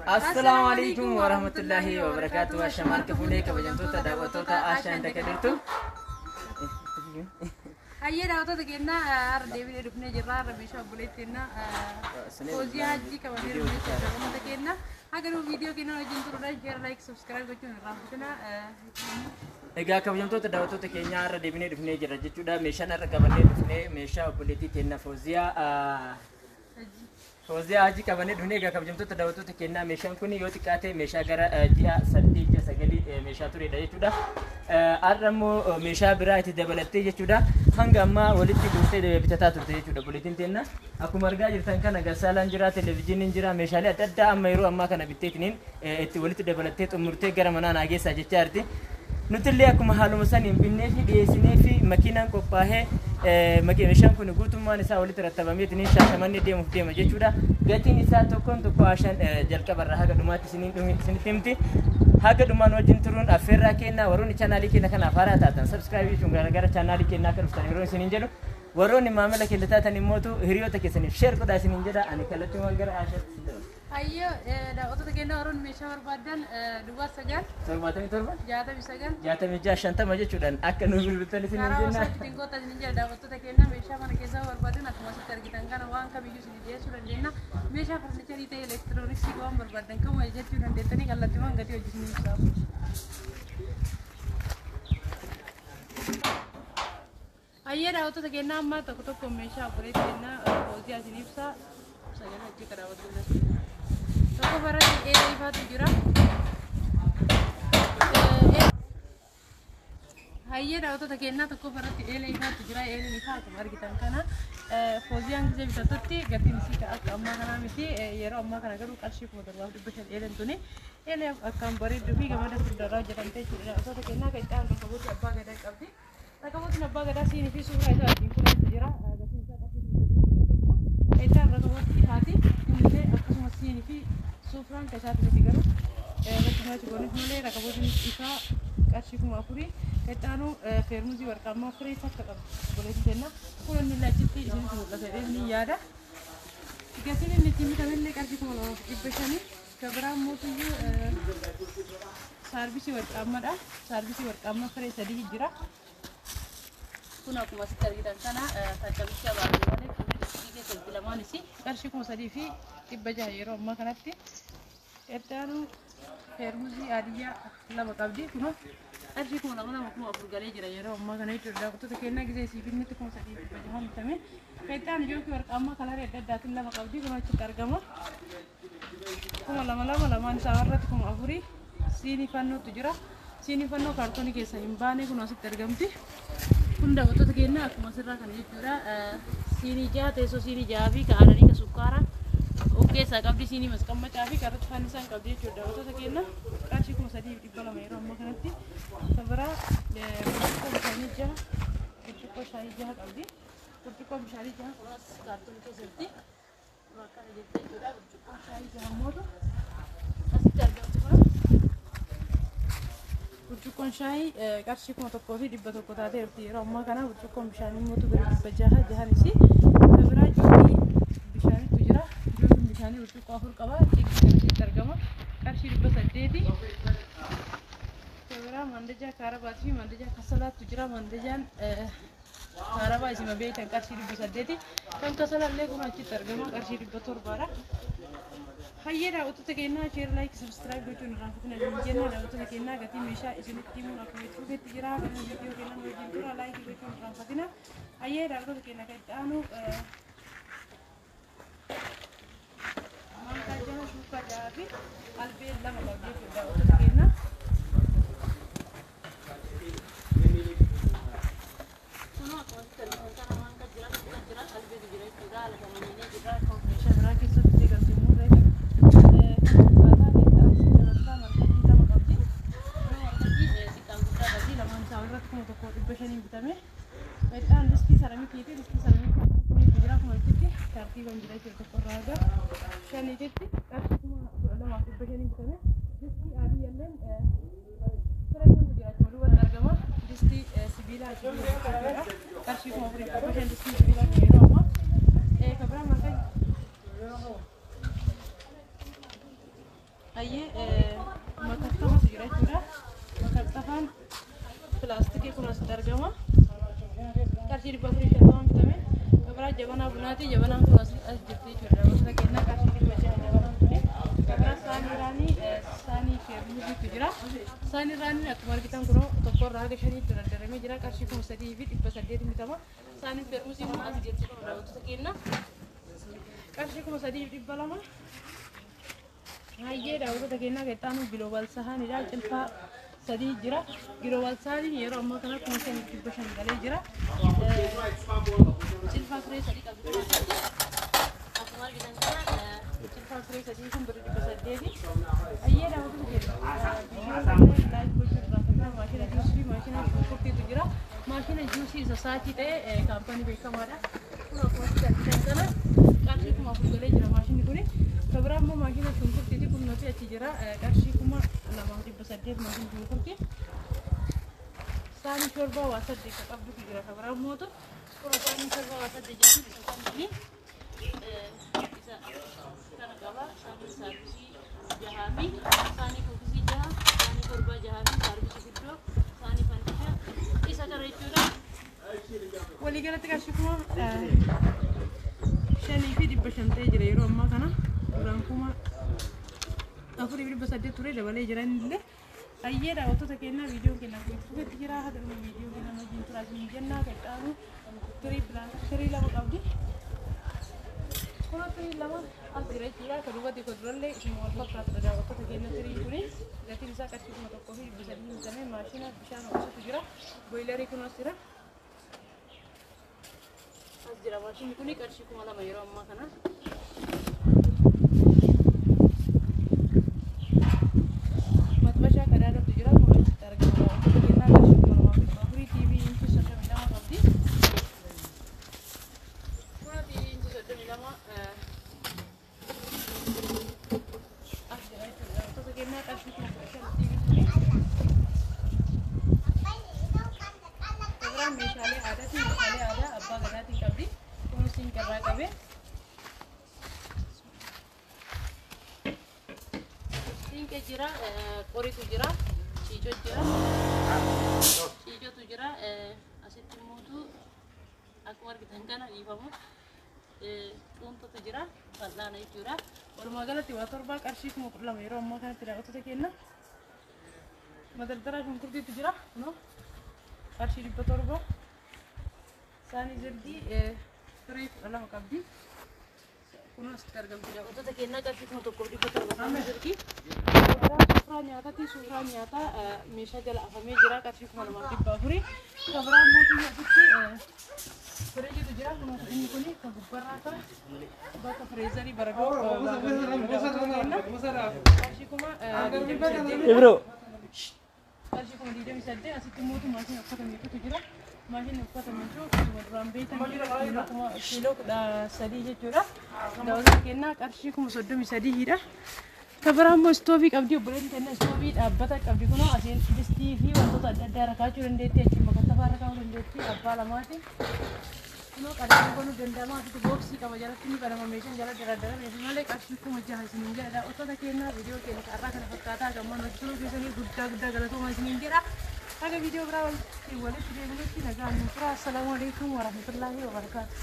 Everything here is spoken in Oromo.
Assalaamu alaikum warahmatullahi wabarakatuh. Ashamaa harka fuunee kabajamtoota daawwattoota Ashaan Dakadirtu. Hayyee daawwattoota keenyaa, har'a deebinee dhufnee jirra. Har'a meeshaa obboleetti keenyaa Fooziyaa Hajjii qabannee dhufnee jirra. Daawwattoota keenya haga nu viidiyoo keenya wajjin turuudhaan share, like, subscribe gochuun irraa fudhatina. Egaa kabajamtoota daawwattoota keenyaa, har'a deebinee dhufnee jirra jechuudha. Meeshaan har'a qabannee dhufnee meeshaa obboleettii keenya Fooziyaa Hajjii qabannee dhufnee. Egaa kabajamtoota daawwattoota keenyaa, meeshaan kun yoo xiqqaate meeshaa gara ji'a 8, ji'a 9 meeshaa turedha jechuudha. Har'a immoo meeshaa biraa itti dabalattee jechuudha. Hanga ammaa walitti guurtee bitataa turte jechuudha obboleettiin teenna. Akkuma argaa jirtan kana gassaalaan jira, televezyiiniin jira, meeshaalee adda addaa amma yeroo ammaa kana bitteetiniin itti walitti dabalattee xumurtee gara manaa naa geessaa jechaa jirti. Nuti illee akkuma haaluma saniin binnee fi dhiyeessinee fi makiinaan qophaa'ee meeshaan kun guutummaan isaa walitti rattabameetiniin Shaashamannee deemuuf deema jechuudha. Gatiin isaa tokkoon tokko Ashaan jalqabarraa haga dhumaatti isinitti himti. Haga dhumaan wajjin turuun affeerraa kennaa. Warroonni chaanaalii keenya kanaaf haaraa taatan subscribe jechuun gara chaanaalii keenyaa akka dhuftan yeroo isiniin jedhu, warroonni maamila keenya taatan immootu hiriyoota keessaniif share godhaa isiniin jedha. Ani kallattiiwwan gara Ashaatti isin dabarsa. Hayyee daawwattoota keenya, warroonni meeshaa barbaadan 09 77 69 66 50 jechuudhaan akka nu bilbiltan isiniin karaa jenna. WhatsAppiitiin kottaa isinin jedha. Daawwattoota keenya, meeshaa mana keessaa barbaadan akkuma asitti argitan kana waan kamiyyuu isin dhiyeessuu dandeenya. Meeshaa furniicharii ta'e, elektirooniksii waan barbaadan kamuu ajajachuu dandeettanii kallattiiwwan gatii hojii isin ibsaaf. Hayyee daawwattoota keenyaa, amma tokko tokko meeshaa obboleetti keenyaa Fooziyaa isin ibsa. Sagalee achi karaa daawwattoota. Tokko irratti eelee ifaatu jira. Hayyee daawwattoota keenyaa, tokko irratti eelee ifaatu jira. Eeleen ifaa akkuma argitan kana Fooziyaan gisee bitatutti gatiin isii akka ammaa kanaa miti. Yeroo ammaa kana garuu qarshii 7500 eeleen tuni. Eelee akkaan bareedduu fi gamada furdaarraa hojjetamte jechuudha. Daawwattoota keenyaa, kan itti aanu rakaboota abbaa gadaa qabdi. Rakabootiin abbaa gadaa siinii fi suuraa isaa wajjin kunuunsi jira. Gatiin isaa qarshii 3100. Kan itti aanu rakaboota ifaati. Innillee akkasumas siinii fi suuraan kan isaati miti, garuu irratti machi goonis malee rakabootiin ifaa qarshii 4000. Kan itti aanu feermuzii warqaammaa firee takka qabdi. Obboleettiin keenya kun inni illee achitti isinitti mul'ata jedhee ni yaada. Gatiin inni ittiin bitamillee qarshii 2500. Kan biraa immoo saarbisii warqaammaadha. Saarbisii warqaammaa firee sadii jira. Kun akkuma asitti argitan kana takka bicha baatee malee kunneen isii keessatti lamaanis qarshii 3600 yeroo ammaa kanatti. Itti aanu feermuzii adiyyaa lama qabdi. Kunoo qarshii 2000 lama, 4000 galee jira yeroo ammaa kana jechuudha. Daawwattoota keenyaa, gisee isii binnitti 3600 bitame. Kan itti aanu jookii warqaammaa kalarii adda addaatiin lama qabdi. Kunoo achitti argama. 2000 lama, lamaan isaa irratti 4000. Siinii fannootu jira. Siinii fannoo kaartoonii keessa hin baane kun asitti argamti. Kun daawwattoota keenya akkuma asirraa kana jechuudha. Siinii jaha, teessoo siinii jahaa fi ka aananii, ka sukkaaraa of keessaa qabdi. Siinii masqammacaa fi karratti fannisaan qabdi jechuudha. Daawwattoota keenya, qarshii 3200 yeroo ammaa kanatti. Kan biraa burcuqqoo bishaanii jaha, burcuqqoo shaayii jaha qabdi. Burcuqqoo bishaanii jaha kunis kaartoonii keessatti akkana jirti jechuudha. Burcuqqoon shaayii jaha mootu asitti argamti kun. Burcuqqoon shaayii qarshii 1100 taatee jirti yeroo ammaa kana. Burcuqqoon bishaanii mootu gara 600 jahanis. Kan biraa jookii bishaanitu jira. Jookiin bishaanii burcuqqoo afur qaba. Ciqii kanasitti argama. Qarshii 800. Kan biraa mandajaa kaarabaatii fi mandajaa kasalaatu jira. Mandajaan kaarabaa isima beektan qarshii 800. Kan kasalaallee kun achitti argama, qarshii 700dha. Hayyee daawwattoota keenyaa, share, like, subscribe gochuun irraa fitina jenna. Daawwattoota keenyaa, gatii meeshaa isinitti himuun akkuma itti fufetti jira. Kan viidiyoo keenyaa wajjin tura, like gochuun irraa fitina. Hayyee daawwattoota keenya, kan itti aanu maankaa jaha, shuukaa jahaa fi albee lama qabdi jechuudha daawwattoota keenya. Kunoo akkuma asitti argitan kana maankaa jira, shuukaa jira, albeetu jira jechuudha. Haala kanaan jira. Meeshaa biraa keessatti galti murreefi kan akkaataa kan dabaltaa marqatii lama qabdi. Marqatii xiqqaan guddaa qabdi. Lamaan isaa irratti 1500 bitame. Ixaan distii saramikii fi distii saramikii afuriitu jira. Akkuma achitti tartiiban jira jechuudha, tokko irraa haga shaniititti qarshii 12,500 bitame. Distii adii illeen firee shantu jira jechuudha, duubatti argama. Distii sibiilaa jechuudha. Qarshii 4500 distii sibiilaa kun yeroo ammaa. Kan biraa marqaa Hayyee makattafatu jira jechuudha. Makattafaan pilaastikii kun asitti argama. Qarshii 450 bitame. Kabiraa jabanaa bunaati. Jabanaan kun as jirti jechuudha. Daawwattoota keenyaa qarshii 600 jabanaan kuni. Kabiraa saanii raanii saanii feermuziitu jira. Saanii raanii akkuma argitan kunoo tokkorraa haga shaniitti dardaramee jira. Qarshii 3800 bitama. Saaniin feermuzii kun as jirti daawwattoota keenyaa. Qarshii 3200. Hayyee daawwattoota keenyaa qexxaanu giloobal sahaanidha. Cilfaa 3 jira. Giloobal sahaaniin yeroo ammaa kana 5500 galee jira. Cilfaa firee 3 qabdi. Akkuma argitan kana cilfaa firee 3 kun birrii 800. Hayyee daawwattoota keenya like gochuu irraa kan maashina juusii maashina shunkurtiitu jira. Maashina juusii isa saatii ta'e kaampaanii beekamaadha. Kun akkuma argitan kana qarshii 4000 galee jira maashinni kuni. Kabiraa immoo maashina shunkurtiiti kun nuti achi jira qarshii 2800 maashina shunkurtii. Saanii shorbaa waa 8 kan qabdutu jira kabiraa mootu. Kun saanii shorbaa waa 8 jechuun isa kamiini isa kana qaba. Saanii saarbisii 6 fi saanii kuukisii 6, saanii shorbaa 6 fi saarbisii guddoo, saanii fandishaa isa kana jechuudha. Waliigalatti qarshii 5500 ta'ee jira yeroo ammaa kana. Duraan 4800 ture dabalee jiran illee. Hayyee daawwattoota keenyaa viidiyoon keenya akkuma fufetti jira. Haga dhuma viidiyoo keenya wajjin turaa isin jennaa. Qexxaanu tirii tirii 2 qabdi. Kun tirii 2 as jira jechuudha. Ka duubatti ka durallee isuma wal fakkaatudha daawwattoota keenya tirii kuni. Gatiin isaa qarshii 1300 bitame. Maashina bishaan ho'isutu jira. Boilarii kun as jira. As jira maashinni kuni qarshii 2000 yeroo ammaa kana. Matbashaa qadaadatu jira. Kun asitti argama daawwattoota keenyaa qarshii 2400 TV inchii 32 qabdi. Kun TV inchii 32 as jira jechuudha. Daawwattoota keenyaa qarshii 15,000 TV kuni. Kabiraa meeshaalee aadaatiin meeshaalee aadaa abbaa gadaatiin qabdi. Kunis siinqirraa qabee. Siinqee jira, qoritu jira, ciicoo jira, ciicotu jira. Asitti immoo akkuma argitan kana dhiifamu xuuntotu jira, fal'aana jechuudha. Walumaa galatti waa 7 qarshii 12,000 yeroo ammaa kanatti daawwattoota keenya. Madardara shunkurtiitu jira, kunoo qarshii 700. Saanii zirgii firee 12 qabdi. Kun asitti argamti daawwattoota keenyaa qarshii 1700 saanii zirgii. Suuraa nyaataati. Suuraan nyaataa meeshaa jala afamee jira qarshii 2400. Kabiraa mootummaa asitti firiijitu jira. Inni kun kan gubbarraa kan bakka fireezarii baradoo qarshii 28,000. Ibro. Qarshii 28,000 asitti mootu maashina uffata miicutu jira. Maashinni uffata miicuu akkuma duraan beektan kiiloo 13 jechuudha. Daawwattoota keenyaa qarshii 33,000dha. Kabiraa immoo istoovii qabdi. Obboleettiin keenya istoovii dhaabbata qabdi. Kunoo asiin distii fi wantoota adda addaa irra kaa'achuu dandeetti. Achiin makattafaa irra kaa'uu dandeetti. Abbaa lamaati. Kunoo qadaadni banuu danda'ama. Asitti booksii qaba jalatti ni banama meeshaan jala daradarame fi malee qarshii 6000 isiniin jedha. Daawwattoota keenyaa viidiyoo keenya har'aa kana fakkaataa gammaan hojii turuu keessanii guddaa guddaa galatoomaa isiniin jedha. Haga viidiyoo biraa walitti deebinutti nagaan nu tura. Assalaamu alaikum warahmatullaahi wabarakaatu.